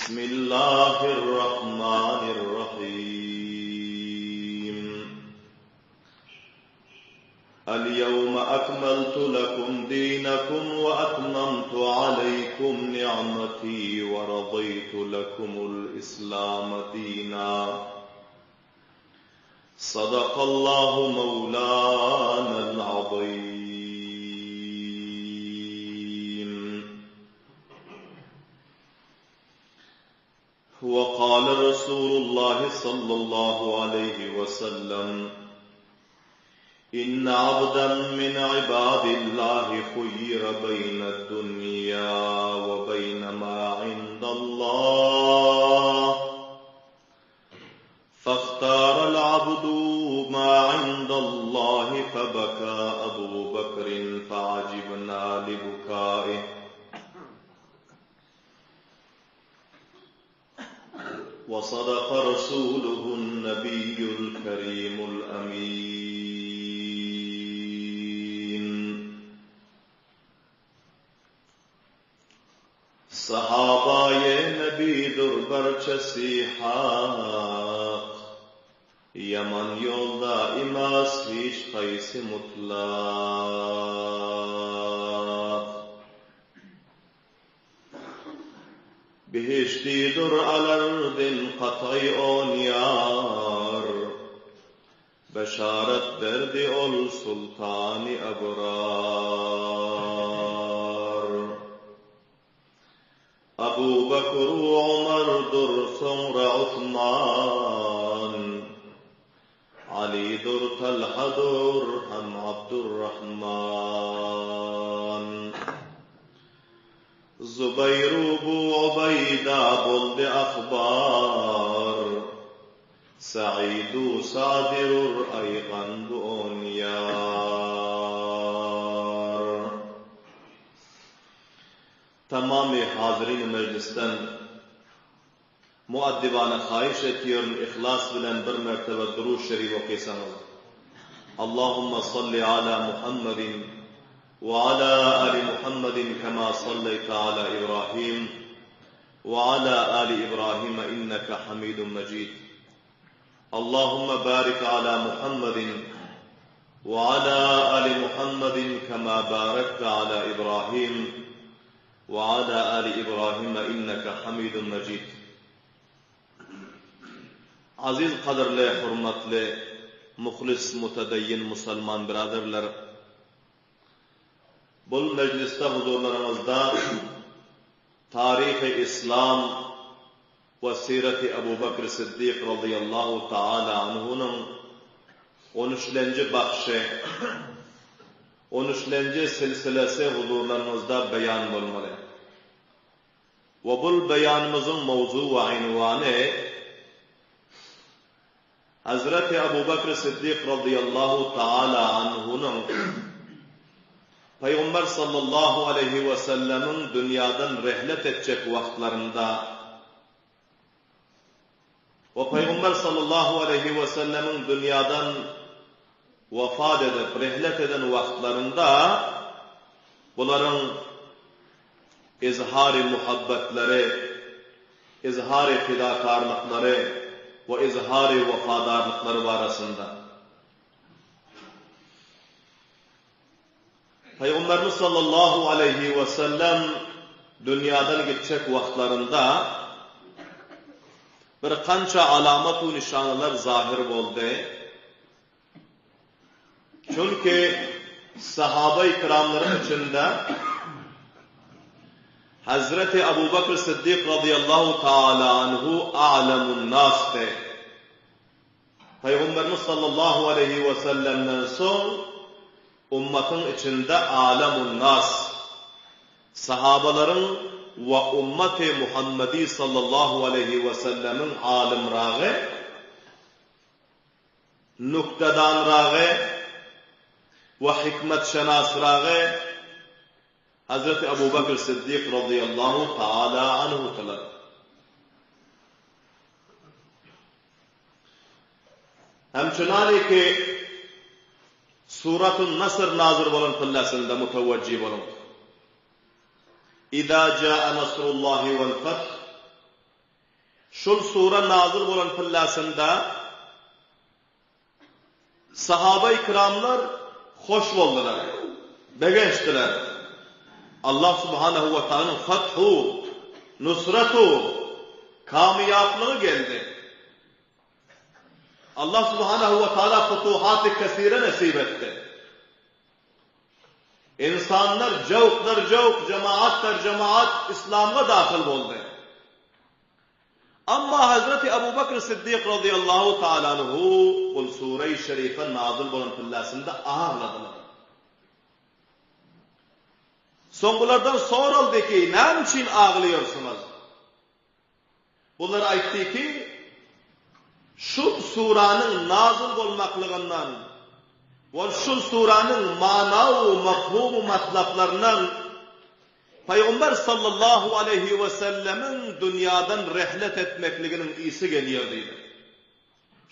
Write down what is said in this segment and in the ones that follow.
بسم الله الرحمن الرحيم اليوم أكملت لكم دينكم وأتممت عليكم نعمتي ورضيت لكم الإسلام دينا صدق الله مولانا العظيم وقال رسول الله صلى الله عليه وسلم إن عبدا من عباد الله خير بين الدنيا وبين ما عند الله فاختار العبد ما عند الله فبكى أبو بكر فعجبنا لبكائه وصدق رسوله النبي الكريم الأمين Sahabaýy Nebidur barçasy hak, Ýaman ýolda imas hiç haýsy mutlak. Behişdidur alardin katgy on ýar, Beşaret berdi ol sultany ebrar. Abu Bekr u Omardyr soňra Osman, Alydyr Talhadyr hem Abdurrahman. Zubaýr u Bu Ubaýda boldy ahbar. Said-u Sadirur aýgan bu on ýar. Tamamy hazyrin mejlisden muaddibana haýyş etýärin yhlas bilen bir mertebe Durud şerif okysaňyz. Allahumma salli ala Muhammedin we ala ali Muhammedin kema salleýte ala Ibrahim we ala ali Ibrahime inneke Hamidun Mejid. Allahumma barik ala Muhammedin we ala ali Muhammedin kema barakte ala Ibrahim we ala ali Ibrahime inneke Hamidun Mejid. Aziz gadyrly hormatly muhlis mutedeyyin musalman biraderler! Bul mejlisde huzurlaryňyzda Taryhy Yslam we Sireti Ebu Bekr Siddik razyýallahu taala anhunyň on üçlenji bahşy, on üçlenji silsilesi huzurlaryňyzda beýan bolmaly. We bul beýanymyzyň mowzugy we ynwany Hezreti Ebu Bekr Siddik razyýallahu taala anhunyň Pygamber sallallahu aleýhi we sellemiň dünýadan rehlet etjek wagtlarynda we Pygamber sallallahu aleýhi we sellemiň dünýadan wafat edip, rehlet eden wagtlarynda bularyň izhary muhabbetleri, izhary fidakarlyklary we izhary wepadarlyklary barasynda. Pygamberimiz sallallahu aleýhi we sellem dünýadan gitjek wagtlarynda bir kança alamat u nyşanalar zahir boldy. Çünki sahabai kiramlaryň içinde Hazreti Abu Bekr Siddik razyýallahu taala anhu a'lemun nasdy. Pygamberimiz sallallahu aleýhi we sellemden soň ummatyň içinde a'lemun nas, sahabalaryň we ummaty Muhammedi sallallahu aleýhi we sellemiň alymragy, nukdadanragy we hikmetşenasragy Hazreti Abu Bekr Siddik razyýallahu taala anhudylar. Hemçünaniki Suratun Nasr nazyl bolan pillesinde mutewejji boluň. Iza jaa nasrullahi wal fath. Şul sure nazyl bolan pyllasynda Sahaba-i kiramlar hoş boldular, begençdiler. Allah subhanehu we tagalanyň fathu, nusratu, kamyýaplygy geldi. Allah subhanehu we taala futuhaty kesire nesip etdi. Ynsanlar jowklar-jowk, jemaatlar-jemaat yslamga dahyl boldy. Amma Hazreti Abu Bakr Siddik razyýallahu taala anhu bul sureýi şerife nazyl bolan pillasynda agladylar. Soň bulardan soraldy ki, näme üçin aglaýarsyňyz? Bular aýtdy ki, şu suranyň nazyl bolmaklygyndan we şu suranyň mana we mafhumu matlaplaryndan Pygamber sallallahu aleýhi we sellemiň dünýadan rehlet etmekliginiň ysy gelýär diýdi.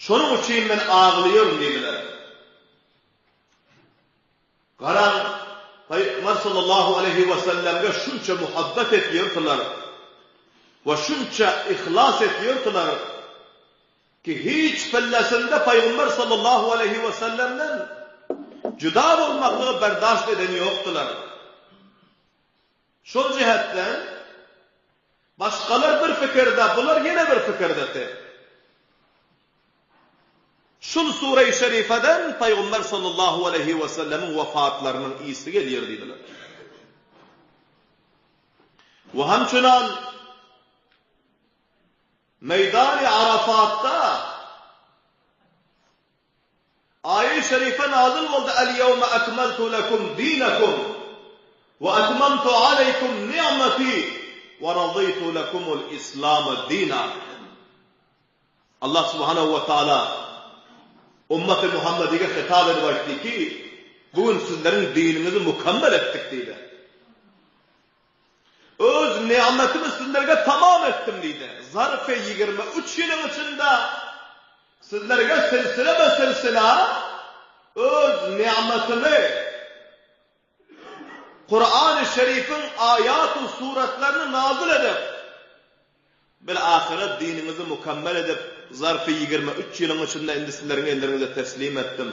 Şonuň üçin men aglaýaryn diýdiler. Garaň, Pygamber sallallahu aleýhi we sellemge şunça muhabbet etýärdiler we şunça yhlas etýärdiler ki hiç pillesinde Pygamber sallallahu aleýhi we sellemden juda bolmaklygy berdaşt eden ýokdular. Şol jähetden başgalar bir pikirde, bular ýene bir pikirdedi. Şul sure-i şerifeden Pygamber sallallahu aleýhi we sellemiň wefatlarynyň ysy gelýär diýdiler. We hemçünan Meýdany Arafatda Aýy şerife nazyl boldy, El-ýewme ekmeltu lekum dinekum we etmemtu aleýkum ni'meti we radytu lekumul islame dina. Allah subhanehu we taala ummaty Muhammedige hitap edip aýtdy ki, bu gün sizleriň diniňizi mükemmel etdik diýdi. Öz nygmatymy sizlerge tamam etdim diýdi. Zarfy 23 ýylyň içinde sizlerge silsile-be-silsile öz nygmatymy, Kurany Şerifiň aýat-u suratlaryny nazyl edip, bil-ahyra diniňizi mükemmel edip, zarfy 23 ýylyň içinde indi sizleriň elleriňize teslim etdim.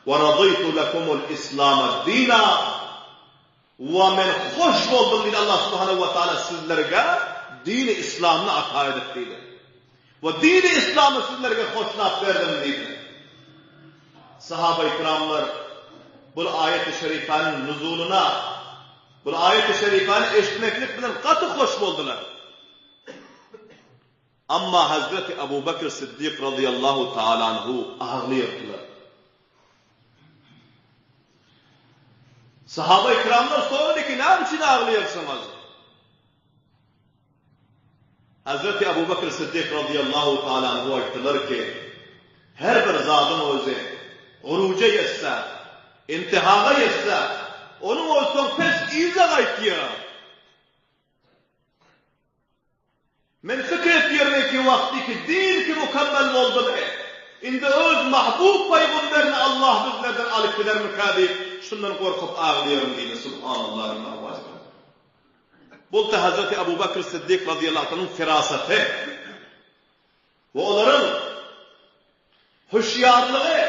Ve raditu lekumul islama dina. We men hoş boldum diýdi Allah subhanahu we taala sizlerge dini islamny ata edip diýdi. We dini islamy sizlerge hoşlap berdim diýdi. Sahaba-i kiramlar bul aýeti şerifäniň nuzulyna, bul aýeti şerifäni eşitmeklik bilen gaty hoş boldular. Amma Hazreti Abu Bekr Siddik razyýallahu taala anhu aglaýardylar. Sahaba-i kiramlar sorady ki, näme üçin aglaýarsyňyz? Hazreti Abu Bekr Siddik razyýallahu taala anhu aýtdylar ki, her bir zadyň özi uruja ýetse, intihaga ýetse, onuň özi soň pes yza gaýtýar. Men pikir etýärmen ki wagty ki din ki mukemmel boldumy, indi öz mahbub paýgamberini Allah bizlerden alyp gidermikä diýip, şundan gorkup aglaýaryn diýdi. Subhanallah Allahu Boldy Hazreti Abu Bakr Siddik razyýallahu anhuň firasaty we olaryň hüşýarlygy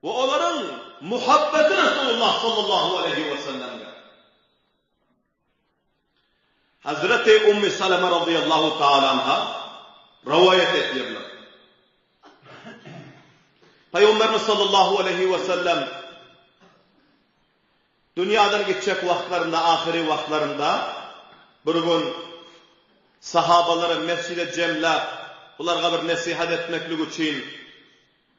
we olaryň muhabbeti Resulullah sallallahu aleýhi we sellemge. Hazreti Ummi Salama razyýallahu taala anha rowaýat edýärler. Pygamberimiz sallallahu aleýhi we sellem dünýadan gitjek wagtlarynda, ahyry wagtlarynda bir gün sahabalary mesjide jemläp, bularga bir nesihat etmeklik üçin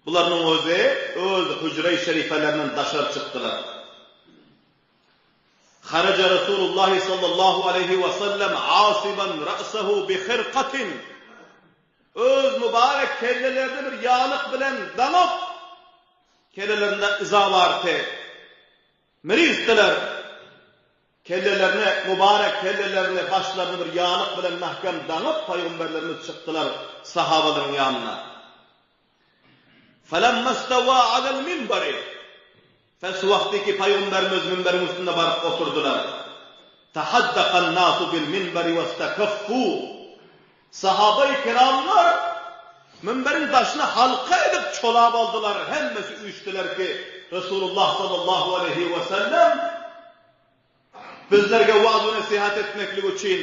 bularynyň özi öz hüjre-i şerifelerinden daşary çykdylar. Haraja Resulullahi sallallahu aleýhi we sellem asiban ra'sehu bi hirkatin Öz mübarek kellelerini bir ýalyk bilen daňyp, kellelerinde yza bardy. Mirizdiler. Kellelerini, mübarek kellelerini, başlaryny bir ýalyk bilen mähkem daňyp, pygamberlerimiz çykdylar sahabalaryň ýanyna. Felemma stawâ alel minberi, Pes wagty ki Pygamberimiz minberiň üstünde baryp oturdylar. Tahaddaqan nasu bil minberi westakaffu. Sahabaýy kiramlar münberiň daşyna halka edip çolap aldylar, hemmesi üýşdüler ki, Resulullah sallallahu aleýhi we sellem bizlerge waaz-u-nesihat etmeklik üçin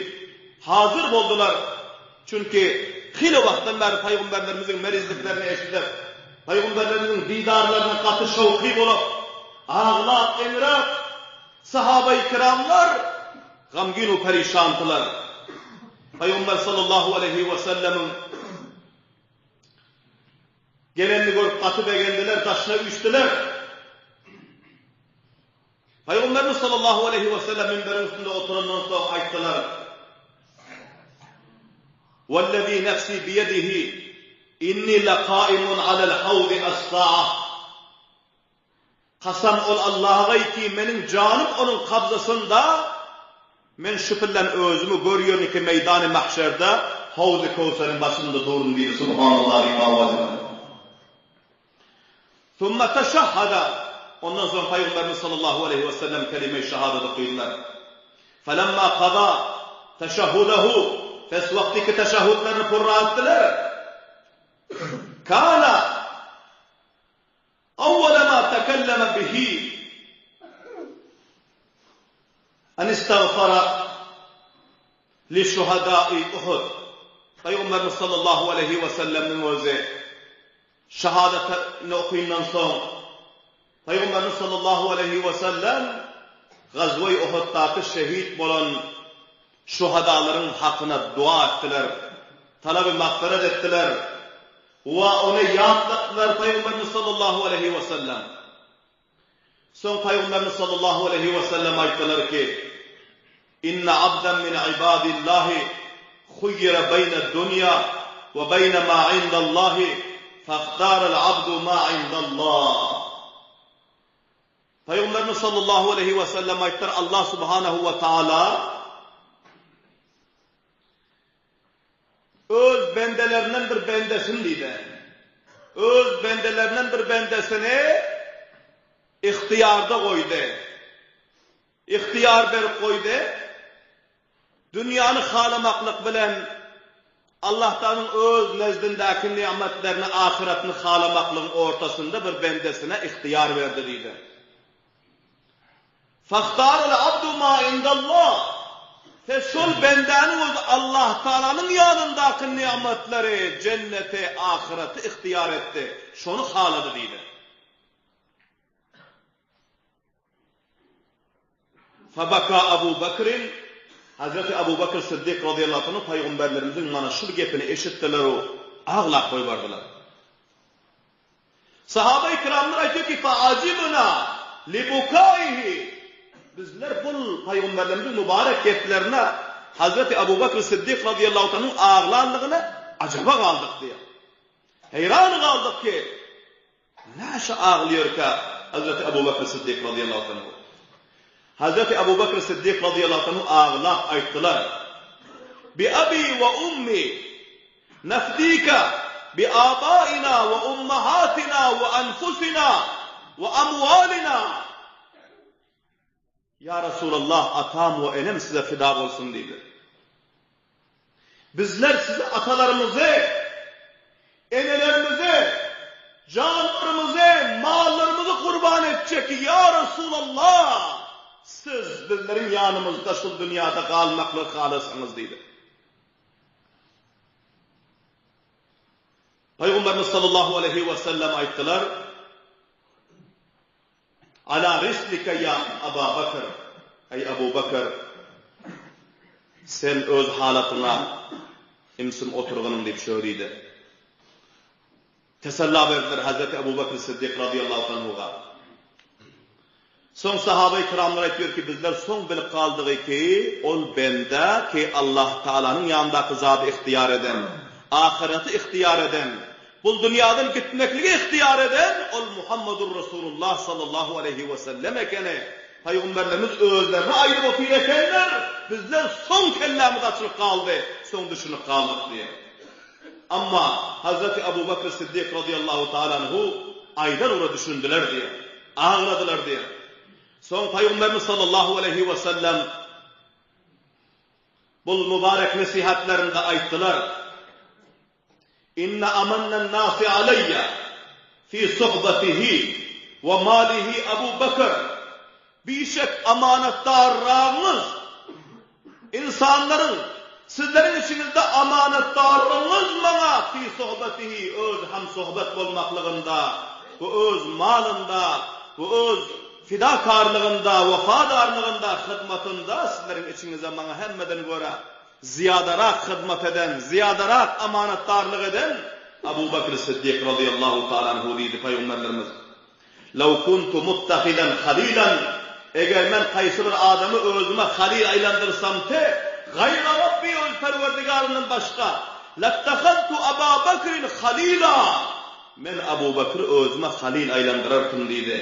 hazyr boldular. Çünki hili wagtdan bäri paýgamberlerimiziň merizliklerini eşidip, paýgamberlerimiziň didarlaryna gaty şowky bolup, aglap, eňräp, sahabaýy kiramlar gamgyn-u perişandylar. Pygamber sallallahu aleýhi we sellemiň gelenini görüp gaty begendiler, daşyna üýşdüler. Pygamberimiz sallallahu aleýhi we sellem minberiň üstünde oturandan soň aýtdylar, Wellezî nefsî biýedihi inni lekâimun alel hawzi es-sâ'ah. Kasam ol Allaha ki, meniň janym Onuň kabzasynda, men şu pillen özümi görýärin ki, meýdany mahşerde Howzy Köwseriň başynda durun diýdi. Subhanallah diýip owaz edildi. Summa teşehhada, ondan soň Pygamberimiz sallallahu aleýhi we sellem kelime-i şehadet okydylar. Felemma kaza teşehhudehu, pes wagty ki teşehhudlaryny purra etdiler. Kana Awwala ma tekelleme bihi en istagfara li şuhadai Uhud. Pygamberimiz sallallahu aleýhi we sellemiň özi şahadatyny okyndan soň Pygamberimiz sallallahu aleýhi we sellem Gazwe-i Uhuddaky şehit bolan şuhadalaryň hakyna dua etdiler, talaby magfyret etdiler. We ony ýatlatdylar Pygamberimiz sallallahu aleýhi we sellem. Soň Pygamberimiz sallallahu aleýhi we sellem aýtdylar ki, Inne abdan min ibadillahi huýýira beýned-dunýa we beýne ma indallahi fahtaral abdu ma indallah. Pygamberimiz sallallahu aleýhi we sellem aýtdylar, Allah subhanahu we taala Öz bendelerinden bir bendesini diýdi. Öz bendelerinden bir bendesini ygtyýarda goýdy. Ygtyýar berip goýdy. Dünýäni halamaklyk bilen Allahtanyň öz nezdindäki nygmatlaryny, ahyretini halamaklygyň ortasynda bir bendesine ygtyýar berdi diýdi. Fahtarul abdu ma indallah, Te şol bendäniň özi Allahtagalanyň ýanyndaky nygmatlary, jenneti, ahyreti ygtyýar etdi, şony halady diýdi. Fabaka Abu Bakrin, Hazreti Abu Bakr Siddik razyýallahu anhu pygamberlerimiziň mana şul gepini eşitdiler-u, aglap goýberdiler. Sahaba-i kiramlar aýtýar ki, Faajibna libukaihi, Bizler bul pygamberlerimiziň mübarek geplerine Hazreti Abu Bakr Siddik razyýallahu anhuň aglanlygyna ajaba galdyk diýýär. Heýran galdyk ki, näşe aglaýarka Hazreti Abu Bakr Siddik razyýallahu anhu. Hazreti Abu Bakr Siddik razyýallahu anhu aglap aýtdylar, Bi abi we ummi Nafdika bi abaina we ummahatina we anfusina we amwalina. Ýa Resulallah, atam we enem size fida bolsun diýdi. Bizler size atalarymyzy, enelerimizi, janlarymyzy, mallarymyzy gurban etjek, ýa Resulallah, siz bizleriň ýanymyzda şul dünýäde galmaklygy halasaňyz diýdi. Pygamberimiz sallallahu aleýhi we sellem aýtdylar, Ala rislike ýa Aba Bakr, Eý Abu Bakr, sen öz halatyňa ümsüm oturgynyň diýip şöyle diýdi. Tesella berdiler Hazreti Abu Bakr Siddik razyýallahu anhuga. Soň sahabaýy kiramlar aýtýar ki, bizler soň bilip galdygy ki, ol bende ki Allah Tagalanyň ýanyndaky zady ygtyýar eden, ahyreti ygtyýar eden, bul dünýadan gitmekligi ygtyýar eden ol Muhammadur Rasulullah sallallahu aleýhi we sellem ekeni. Pygamberlerimiz özlerine aýdyp otyr ekenler, bizler soň kellämiz açylyp galdy, soň düşünip galdyk diýýär. Amma Hazreti Abu Bakr Siddik razyýallahu taala anhu aýdan ugra düşündiler diýýär. Agladylar diýýär. Soň Pygamberimiz sallallahu aleýhi we sellem bul mübarek nesihatlarynda aýtdylar. Inne amannän-nasi aleýýe fi suhbetihi we malihi Abu Bekr. Bişek amanatdarragyňyz, ynsanlaryň, sizleriň içiňizde amanatdarlygyňyz maňa fi suhbetihi öz hamsohbet bolmaklygynda we öz malynda we öz fidakarlygynda, wepadarlygynda, hyzmatynda sizleriň içiňizde maňa hemmeden görä zyýadarak hyzmat eden, zyýadarak amanatdarlyk eden Abu Bekr Siddik razyýallahu taala anhu diýdi Pygamberlerimiz, Law kuntu muttahidan halilan, eger men haýsy bir adamy özüme halil aýlandyrsam te, gaýra Rabbi öz Perwerdigarymdan başga, lattahaztu Aba Bekrin halila, men Abu Bekri özüme halil aýlandyrartym diýdi.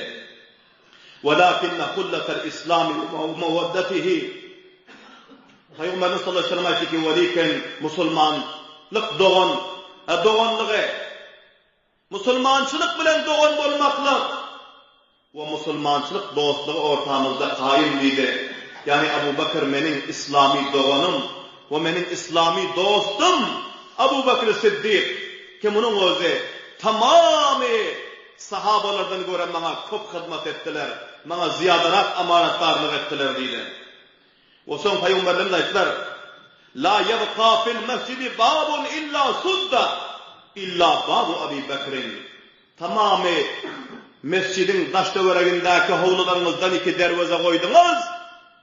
Welakinne hullatel islami we mawaddetihi Pygamberimiz sallallahu aleýhi we sellem aýtdy ki, Welikin musulmanlyk dogan, doganlygy, musulmançylyk bilen dogan bolmaklyk we musulmançylyk dostlugy ortamyzda kaýym diýdi. Ýagny Abu Bekr meniň islami doganym we meniň islami dostum Abu Bekr Siddik ki munuň özi tamamy Sahabalardan görä maňa köp hyzmat etdiler, maňa zyýadarak amanatdarlyk etdiler diýdi. We soň Pygamberlerimiz aýtdylar, La ýebka fil mesjidi babun illa sudda, illa babu Abi Bekrin. Tamamy mesjidiň daş-töweregindäki howlularyňyzdan iki derweze goýduňyz,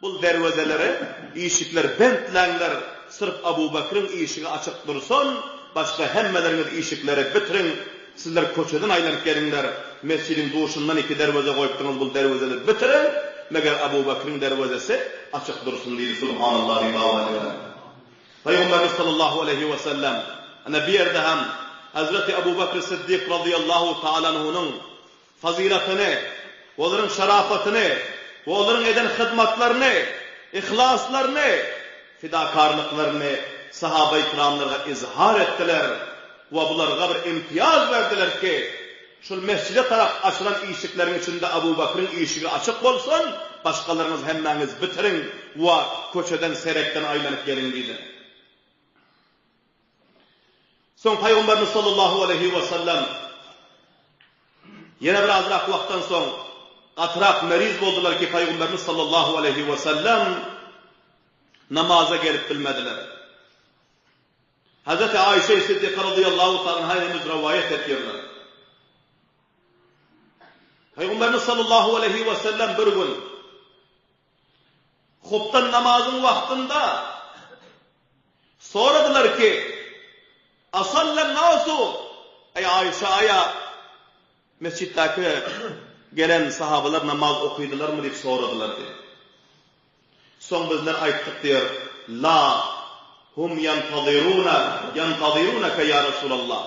Bul derwezeleri, işikleri bentläňler, syrf Abu Bekriň işigi açyk dursun, başga hemmeleriňiz işikleri bitiriň, sizler köçeden aýlanyp geliňler, mesjidiň duşundan iki derweze goýupdyňyz, bul derwezeleri bitiriň, meger Abu Bekriň derwezesi açyk dursun diýdi, Subhanallah diýip aw edýärler. Pygamberimiz sallallahu aleýhi we sellem, ine bu ýerde hem Hezreti Abu Bekr Siddik razyýallahu taala anhunyň fazylatyny, olaryň şerafatyny we olaryň eden hyzmatlaryny, yhlaslaryny, fidakarlyklaryny sahabaýy kiramlarga izhar etdiler we bularga bir imtiýaz berdiler ki, şul mesjide tarap açylan işikleriň içinde Abu Bakryň işigi açyk bolsun, başgalaryňyz hemmäňiz bitiriň we köçeden serekden aýlanyp geliň diýdiler. Soň Pygamberimiz sallallahu aleýhi we sellem ýene bir azrak wagtdan soň gatyrak meriz boldular ki, Pygamberimiz sallallahu aleýhi we sellem namaza gelip bilmediler. Hazreti Aýşe Siddiqa radiyallahu ta'ala anha enemiz rowaýat etýärler. Pygamberimiz sallallahu aleýhi we sellem bir gün Hupdan namazyň wagtynda soradylar ki, Asallan nasu, Eý Aýşa aýa mesjitdäki gelen sahabalar namaz okydylarmy diýip soradylar diýip. Soň bizler aýtdyk diýer, La, hum ýantaziruna, ýantazirunaka ýa Resulallah.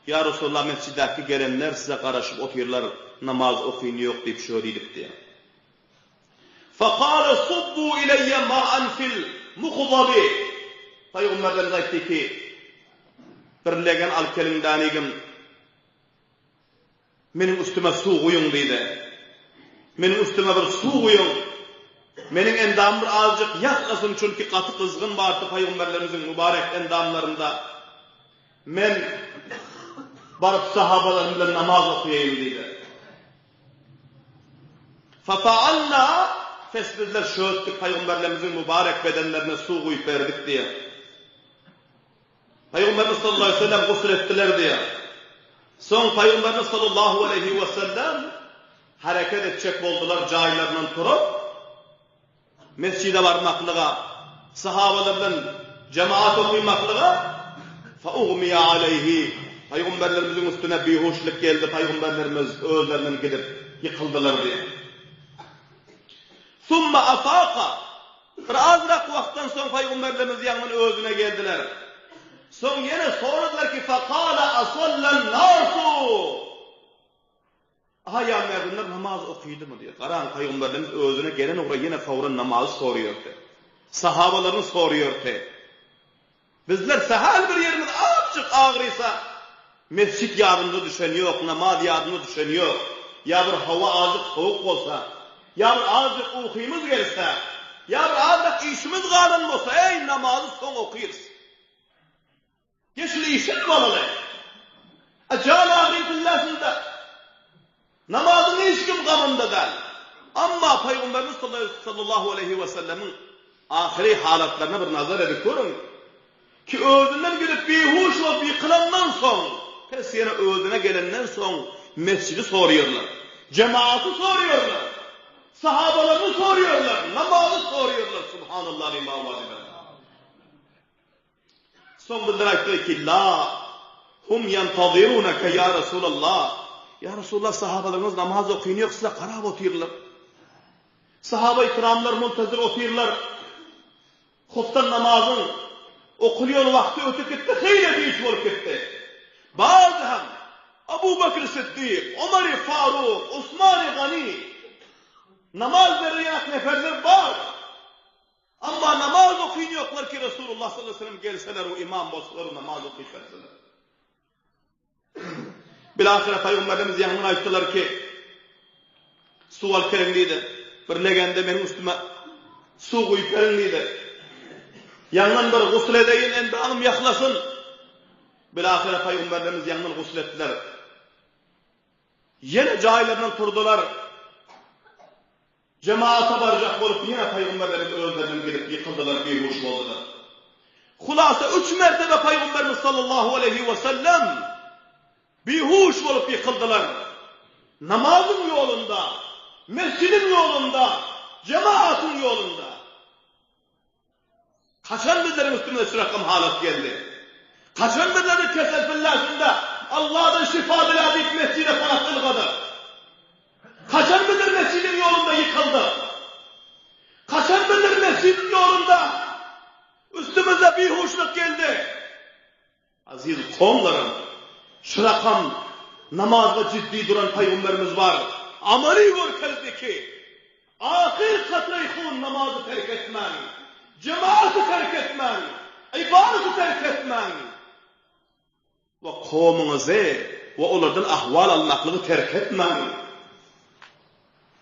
Ýa Resulallah mesjitdäki gelenler size garaşyp otyrlar, namaz okyn ýok diýip şo diýdik diýer. Fekale subbu ileýye ma'an fil muhzabi Pygamberlerimiz aýtdy ki, Bir legen alyp geliň dänigim, meniň üstüme suw guýuň diýdi. Meniň üstüme bir suw guýuň. Meniň endamym bir azajyk ýatlasyn, çünki gaty gyzgyn bardy pygamberlerimiziň mübarek endamlarynda. Men baryp sahabalarym bilen namaz okaýaýyn diýdi. Fefaalna, pes bizler şu etdik, pygamberlerimiziň mübarek bedenlerine suw guýup berdik diýýär. Pygamberimiz sallallahu aleýhi we sellem gusl etdiler diýýär. Soň pygamberimiz sallallahu aleýhi we sellem hereket etjek boldular jaýlaryndan turup, Mesjide barmaklyga, sahabalar bilen jemaat okymaklyga, Fa-ugmiýa aleýhi, Pygamberlerimiziň üstüne bihuşlyk geldi, pygamberlerimiz özlerinden gidip, ýykyldylar diýýär. Summa afaka, bir azrak wagtdan soň pygamberlerimiz ýaňdan özüne geldiler. Soň ýene soradylar ki, Fekale asallan nasu. Aha ýa merdimler namaz okydymy diýýär. Garaň pygamberlerimiz özüne gelen ugra ýene fawran namazy soraýardy. Sahabalaryny soraýardy. Bizler sähel bir ýerimiz azjyk agrysa mesjit ýadymyza düşen ýok, namaz ýadymyza düşen ýok. Ýa bir howa azjyk sowuk bolsa, ýa bir azjyk ukymyz gelse, ýa bir azrak işimiz galan bolsa, eý namazy soň okyrys. Geçli işe bolaly. A jan agyryň pilläsinde namazyň hiç kim gamynda däl. Amma Pygamberimiz sallallahu aleýhi we sellemiň ahyry halatlaryna bir nazar edip görüň. Ki özünden gidip bihuş bolup ýykylandan soň, pes ýene özüne gelenden soň mesjidi soraýarlar. Jemagaty soraýarlar. Sahabalaryny soraýarlar. Namazy soraýarlar. Subhanallah lima wajibä. Soň bizlere aýtdylar ki, La, hum ýentaziruneke ýa Resulallah. Ýa Resulallah, sahabalaryňyz namaz okyn ýok, size garap otyrlar. Sahaba-i kiramlar muntazir otyrlar. Hoftan namazyň okulýan wagty ötüp gitdi, heýle giç bolup gitdi. Bazy hem Abu Bekr Siddik, Omar-y Faruk, Osman-y Gani namaz berýän neferler bar. Amma namaz okyn ýoklar ki Resulullah sallallahu aleyhi ve sellem gelseler we imam bolsalar we namaz okyp berseler. Bilahyra Pygamberimiz ýaňyn aýtdylar ki, Suw alyp geliň diýdi. Bir legende meniň üstüme suw guýup beriň diýdi. Ýaňyn bir gusl edeýin, endamym ýahlasyn. Bilahyra Pygamberimiz ýaňyn gusl etdiler. Ýene jaýlaryndan turdular. Jemagata barjak bolup ýene pygamberlerimiz özlerinden gidip ýykyldylar, bihuş boldular. Hulasa üç mertebe pygamberimiz sallallahu aleýhi we sellem bihuş bolup ýykyldylar. Namazyň ýolunda, mesjidiň ýolunda, jemagatyň ýolunda. Haçan bizleriň üstümize şu rakam halat geldi? Haçan bizleri kesel pilläsinde Allahdan şifa dile diýip mesjide tarap ylgadyk? Haçan bizler mesjidiň ýolunda ýykyldyk? Haçan bizler mesjidiň ýolunda üstümize bihuşlyk geldi? Aziz kowumlarym! Şu rakam namazda ciddi duran pygamberimiz bar. Amaly görkezdi ki, ahyr katray hun namazy terk etmäň, jemaaty terk etmäň, ybadaty terk etmäň we kowumyňyzy we olardan ahwal almaklygy terk etmäň.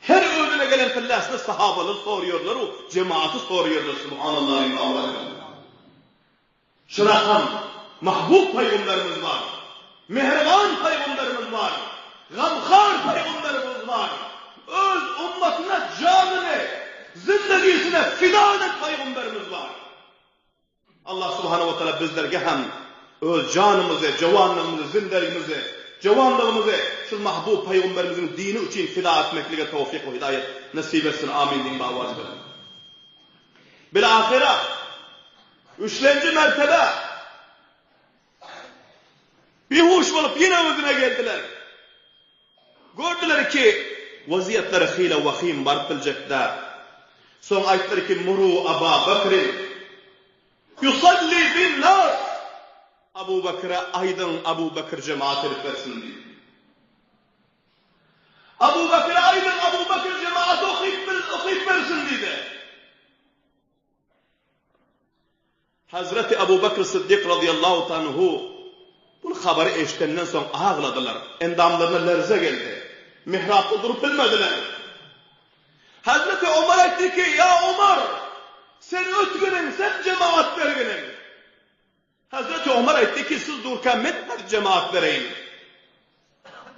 Her özüne gelen pilläsini sahabalar soraýarlar, jemaaty soraýarlar, subhanallah. Şu rakam mahbub pygamberimiz bar, mähriban pygamberimiz bar, gamhar pygamberimiz bar, öz ummatyna janyny, zindegisini fida eden pygamberimiz bar. Allah subhanahu wa taala bizlerge hem öz janymyzy, jawanlygymyzy, zindeligimizi, jawanlygymyzy şu mahbub pygamberimiziň dini üçin fida etmeklige towfyk we hidaýet nesip etsin. Amin diýiň bawajy bilen. Bilahyra, üçlenji mertebe bihuş bolup ýene özüne geldiler. Gördüler ki, waziýetleri hile wahym baryp biljek däl. Soň aýtdylar ki, Muru Aba Bakrin yusalli bin nas. Abu Bakra aýdyň, Abu Bakr jemaat edip bersin diýip. Abu Bakra aýdyň, Abu Bakr jemaat okyp okyp bersin diýdi. Hazreti Abu Bakr Siddik razyýallahu tanhu bu habary eşidenden soň agladylar. Endamlaryna lerze geldi. Mihrapda durup bilmediler. Hazreti Omar aýtdy ki, Ýa Omar, sen ötginiň, sen jemaat berginiň. Hazreti Omar aýtdy ki, Siz durka men nädip jemaat bereýin?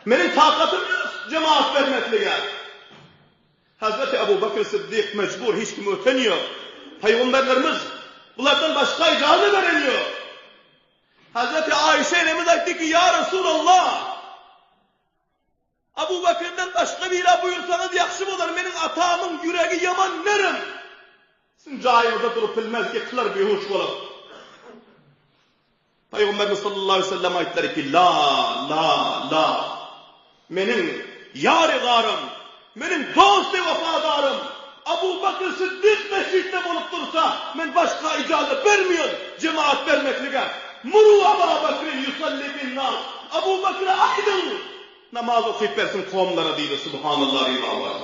Meniň takatym ýok jemaat bermeklige. Hazreti Abu Bakr Siddik mejbur, hiç kim öten ýok. Pygamberlerimiz bulardan başga ijaza beren ýok. Hazreti Aişe enemiz aýtdy ki, Ýa Resulallah! Abu Bakrdan başga bire buýursaňyz ýagşy bolar, meniň atamyň ýüregi ýaman nerm. Siziň jaýyňyzda durup bilmez, ýykylar bihuş bolup. Pygamberimiz sallallahu aleýhi we sellem aýtdylar ki, La, la, la. Meniň ýary-garym, meniň dosty wepadarym Abu Bakr Siddik mesjitde bolup dursa, men başga ijaza bermeýän jemaat bermeklige. Muru Aba Bakrin ýusalli bin nas. Abu Bakra aýdyň! Namaz okyp bersin kowumlara diýdi Subhanallah riwawat.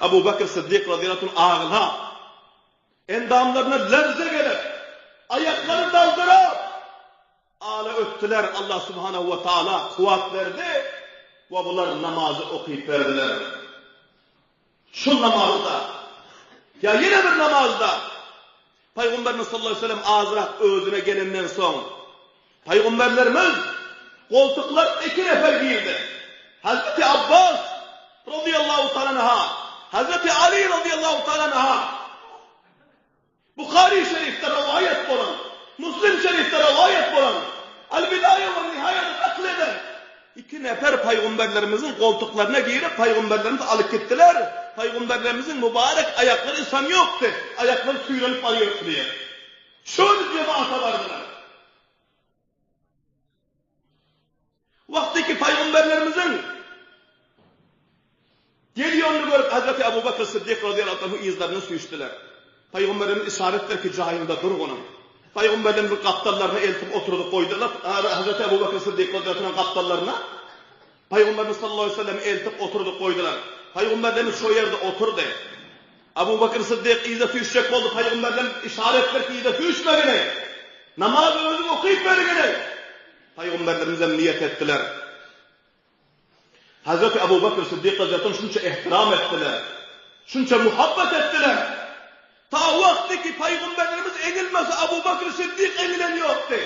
Abu Bakr Siddik razyýallahu anh aglap, endamlaryna lerze gelip, aýaklary daldyrap, ala ötdüler. Allah Subhanahu we Taala kuwwat berdi we bular namazy okyp berdiler. Şul namazda ýa ýene bir namazda Pygamberimiz sallallahu aleyhi ve sellem azrak özüne gelenden soň. Pygamberlerimiz goltuklar iki nefer girdi. Hazreti Abbas radıyallahu ta'ala anha, Hazreti Ali radıyallahu ta'ala anha. Buhary şerifde rowaýat bolan, Muslim şerifde rowaýat bolan, Al-Bidaýa we Nihaýada nakl eden, iki nefer paýgamberlerimiziň goltuklaryna girip, paýgamberlerimizi alyp gitdiler, paýgamberlerimiziň mübarek aýaklary ysan ýokdy, aýaklary süýrenip barýardy diýýär. Şol jemaata bardylar. Wagtyky paýgamberlerimiziň gelýänini görüp Hazreti Abu Bakr Syddyk razyýallahu anhu yzlaryndan süýşdüler. Paýgamberimiz yşarat etdiler ki, jaýyňda dur onuň. Paýgamberlerimiziň gapdallaryna eltip oturdyp goýdular. Hazreti Abu Bakr Syddyk razyýallahu anhu gapdallaryna Paýgamberimiz sallallahu aleýhi we sellemi eltip oturdyp goýdular. Paýgamberlerimiz şo ýerde oturdy. Abu Bakr Syddyk yza süýşjek boldy, Paýgamberlerimiz yşarat etdiler ki, yza süýşmegini. Namazy özüň okyp bergini. Pygamberlerimizem niýet etdiler. Hazreti Abu Bekr Siddik razyýallahu anh şunça ehtiram etdiler. Şunça muhabbet etdiler. Ta wagty ki Pygamberlerimiz egilmese Abu Bekr Siddik egilen ýokdy.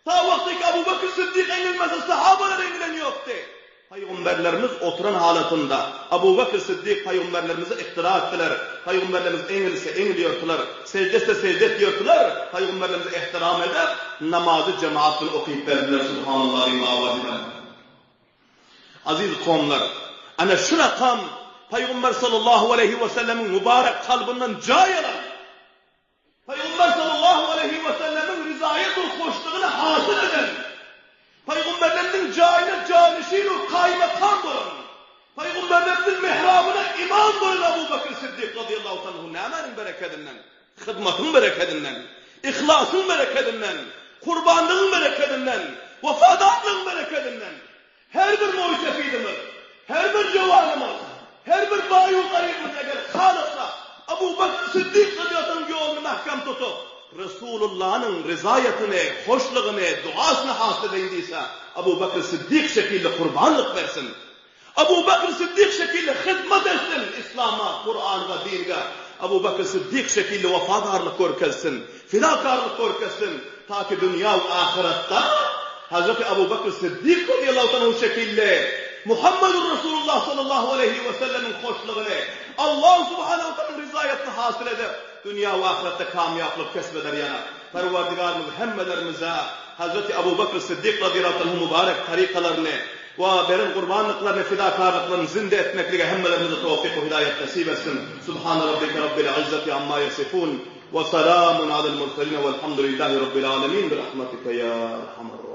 Ta wagty ki Abu Bekr Siddik egilmese sahabalar egilen ýokdy. Pygamberlerimiz oturan halatynda Abu Bekr Siddik pygamberlerimize iktida etdiler. Pygamberlerimiz eňilse eňilýärdiler, sejde etse sejde etýärdiler. Pygamberlerimize ehtiram edip, namazy jemaat bilen okyp berdiler. Subhanallah diýip awaz bilen. Aziz kowumlar, ana şu rakam Pygamber sallallahu aleýhi we sellemiň mübarek kalbyndan jaý alan. Pygamber sallallahu aleýhi we sellemiň rizaýet we hoşlugyny hasyl eden, Pygamberlerimiziň jaýyna janyşin we kaýymakam bolan, Pygamberlerimiziň mihrabyna imam bolan Abu Bekr Siddik razyýallahu anhu nämäniň berekedinden? Hyzmatyň berekedinden, yhlasyň berekedinden, gurbanlygyň berekedinden, wepadarlygyň berekedinden. Her bir moý-sefidimiz, her bir jowanymyz, her bir baý-u-garybymyz eger halasa, Abu Bekr Siddik razyýallahu anh ýoluny mähkem tutup, Resulullanyň ryzaýatyny, hoşlugyny, duasyny hasyl edeýin diýse, Abu Bekr Siddik şekilli gurbanlyk bersin. Abu Bekr Siddik şekilli hyzmat etsin Yslama, Kuranga, dinge. Abu Bekr Siddik şekilli wepadarlyk görkezsin, fidakarlyk görkezsin, ta ki dünýä we ahyretde Hazreti Abu Bekr Siddik razyýallahu anhu şekilli Muhammedur Resulullah sallallahu aleýhi we sellemiň hoşlugyny, Allah subhanahu we taalaň rizaýatyny hasyl edip, dünýä we ahyretde kamýaplyk kesp eder ýa Perwerdigarymyz hemmelerimize Hazreti Abu Bekr Siddik razyýallahu anhu mübarek tarykalaryny we beren gurbanlyklaryny, fidakarlyklaryny zinde etmeklige hemmelerimize towfyk we hidaýat nesip etsin. Subhana rabbike rabbil izzati amma ýasifun we salamun alel murselin welhamdulillahi rabbil alemin bi rahmetike ýa erhamer.